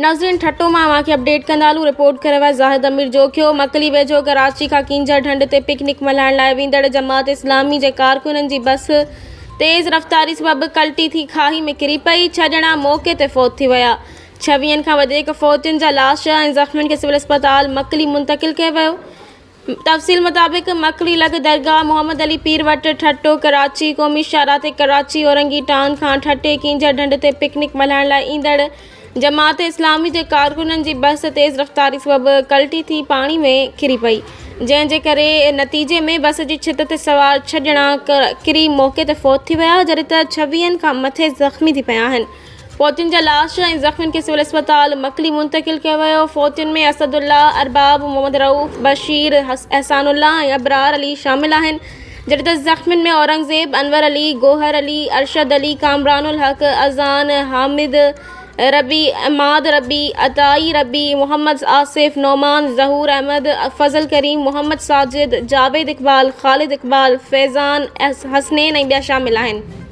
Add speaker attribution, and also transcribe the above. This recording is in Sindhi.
Speaker 1: ناظرين ٺٽو مان اوهان کي اپڊيٽ ڪندا هلون رپورٽ ڪري رهيو آهي زاهد امير جوکيو مڪلي ويجهو ڪراچي کان ڪينجهر ڍنڍ تي پڪنڪ ملهائڻ لاء ويندڙ جماعت اسلامي جي ڪارڪنن جي بس تيز رفتاري سبب ڪلٽي ٿي کاهي ۾ ڪري پئي ڇهه ڄڻا موقعي تي فوت ٿي ويا ڇويهن کان وڌيڪ فوتين جا لاش ۽ زخمين کي سول اسپتال مڪلي منتقل ڪيو ويو تفصيل مطابق مڪلي لڳ درگاهه محمد علي پير وٽ ٺٽو ڪراچي قومي شاهراهه تي ڪراچي اورنگي ٽائون کان ٺٽي ڪينجهر ڍنڍ تي پڪنڪ ملهائڻ لاء ايندڙ جماعت اسلامي جي ڪارڪنن جي بس تيز رفتاري سبب ڪلٽي ٿي پاڻي ۾ ڪري پئي جنهن جي ڪري نتيجي ۾ بس جي ڇت تي سوار ڇهه ڄڻا ڪري موقعي تي فوت ٿي ويا جڏهن ته ڇويهن کان مٿي زخمي ٿي پيا آهن. فوتين جا لاش ۽ زخمين کي سول اسپتال مڪلي منتقل ڪيو ويو. فوتين ۾ اسد الله، ارباب، محمد رئوف، بشير، احسان الله ۽ ابرار علي شامل آهن، جڏهن ته زخمين ۾ اورنگزيب، انور علي، گوهر علي، ارشد علي، ڪامران الحق، اذان، حامد ربي، عماد ربي، عطائي ربي، محمد آصف، نعمان، ظهور احمد، فضل ڪريم، محمد ساجد، جاويد اقبال، خالد اقبال، فيضان، حسنين ۽ ٻيا شامل آهن.